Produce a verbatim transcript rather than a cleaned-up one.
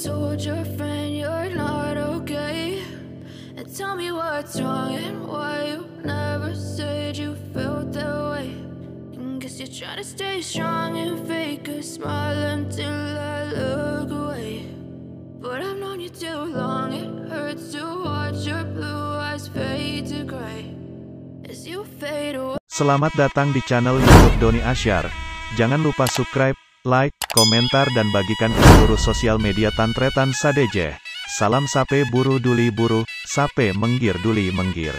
Told your friend you're not okay. And tell me what's wrong and why you never said you felt that way. And guess you're trying to stay strong and fake a smile until I look away. But I've known you too long, it hurts to watch your blue eyes fade to gray as you fade away. Selamat datang di channel YouTube Doni Asyar. Jangan lupa subscribe, like, komentar, dan bagikan ke seluruh sosial media Tan Tretan sadhâjâ. Salam sapè buru duli buru, sapè mèngghir duli mèngghir.